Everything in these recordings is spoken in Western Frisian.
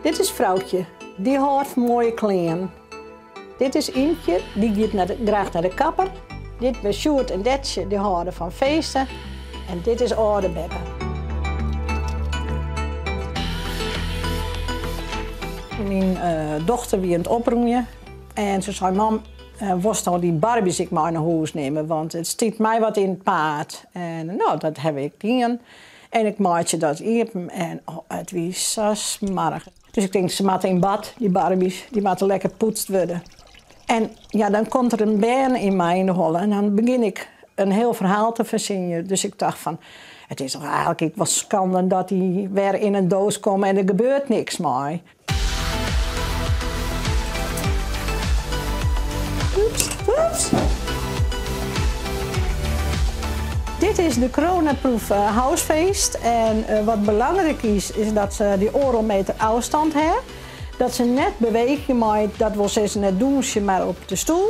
Dit is Froukje, dy hâldt fan moaie klean. Dit is Ymkje, dy giet nei de, graach nei de kapper. Dit binne Sjoerd en Detsje, dy hâlde fan feesten. En dit is âlde beppe. Myn dochter wie oan it oprûmjen en se sei, Mam, wolst no dy Barbies ek mei nei hûs nimme, want it stiet my wat yn it paad. En no, dat haw ik dien. En ik meitsje dat iepen en oh, it wie sa smoarch. Dus ik tink, se moatte yn bad, dy Barbies, dy moatte lekker poetst wurde. En ja, dan komt der in bern yn my yn de holle en dan begjin ik in hiel ferhaal te fersinjen. Dus ik tocht fan, it is toch eigentlik ek wol skande dat dy wer yn in doos komme en der gebeurt niks mei. Oeps, oeps. Dit is de coronaproof housefeest. En wat belangryk is, is dat se dy oardel meter ôfstân ha. Dat se net beweegje mei, dat wol sizze net dûnsje, mar op de stoel.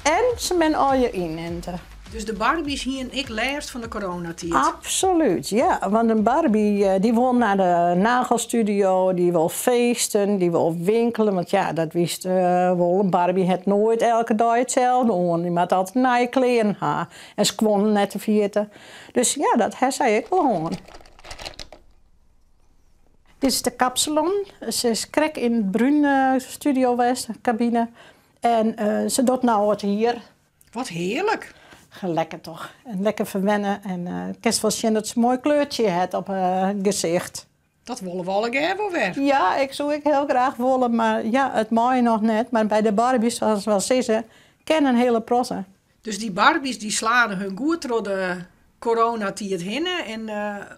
En se binne allegear yninte. Dus de Barbies hienen ek lêst fan de coronatiid? Absolút, ja. Want in Barbie dy wol nei de nagelstudio, dy wol feesten, dy wol winkelen. Want ja, dat witst wol, in Barbie hat noait elke dei itselde oan. Dy moat altyd nije klean ha en skuon net te ferjitten. Dus ja, dat ha sy ek wol hân. Dit is de kapsalon. Se is krekt yn it brún studio west, kabine. En se docht no it hier. Wat hearlik! Lekker toch? En lekker ferwenne en kinst wol sjen dat se in moai kleurtsje hat op it gesicht. Dat wolle we allegear wol wer. Ja, ik soe ek hiel graach wolle, mar ja, it mei noch net. Mar by de Barbies, sa't se wol sizze, kin in hiele protte. Dus dy Barbies dy slane hun goed troch de coronatiid hinne. En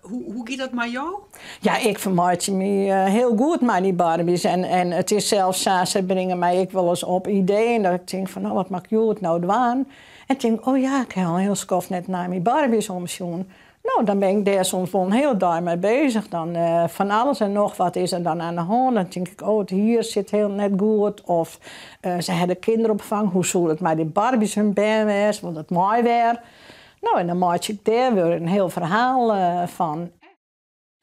hoe giet dat mei jo? Ja, ik fermeitsje my hiel goed mei dy Barbies. En it is sels sa, se bringe my ek wolris op ideeën dat ik tink fan, no, wat moat ik hjoed no dwaan? En ik tink, oh ja, ik ha al in hiel skoft net nei myn Barbies omsjoen. No, dan bin ik dêr soms wol in hiele dei mei beuzich. Dan fan alles en noch wat is der dan oan de hân. Dan tink ik, oh, it hier sit hiel net goed. Of se ha de kinderopfang, hoe soe it mei dy Barbies hun bern wêze, want dat mei wer. No, en dan meitsje ik dêr wer in hiel ferhaal fan.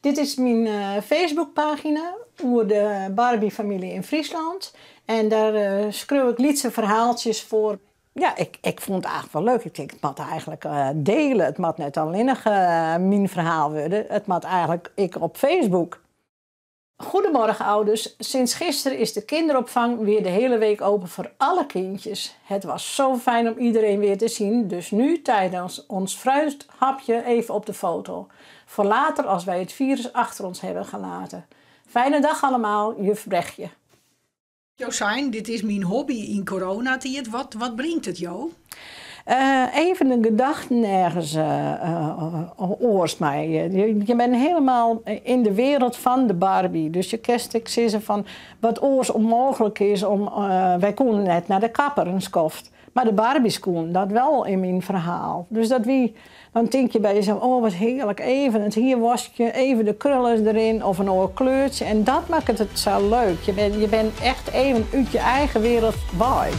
Dit is myn Facebookpagina oer de Barbie-famylje yn Fryslân. En dêr skriuw ik lytse ferhaaltsjes foar. Ja, ik fûn it eigentlik wol leuk. Ik tink, it moat eigentlik diele. It moat net allinnich myn ferhaal wurde. It moat eigentlik ek op Facebook. Goedemorgen ouders, sinds gisteren is de kinderopvang weer de hele week open voor alle kindjes. Het was zo fijn om iedereen weer te zien, dus nu tijdens ons fruithapje even op de foto. Voor later als wij het virus achter ons hebben gelaten. Fijne dag allemaal, juf Brechtje. Jo seinen, dit is myn hobby yn coronatiid. Wat, wat bringt it jo? Even de gedachten ergens oars mei. Je bent helemaal in de wereld fan de Barbie. Dus je kinst ek sizze fan wat oars ûnmooglik is om. Wy koenen net nei de kapper in skoft. Mar de Barbies koenen dat wel yn myn ferhaal. Dus dat wie, dan tink je by jesels, oh wat hearlik, even it hier waskje, even de krullen deryn of in oar kleurtsje. En dat makket it sa leuk. Je bent echt even út je eigen wereld wei.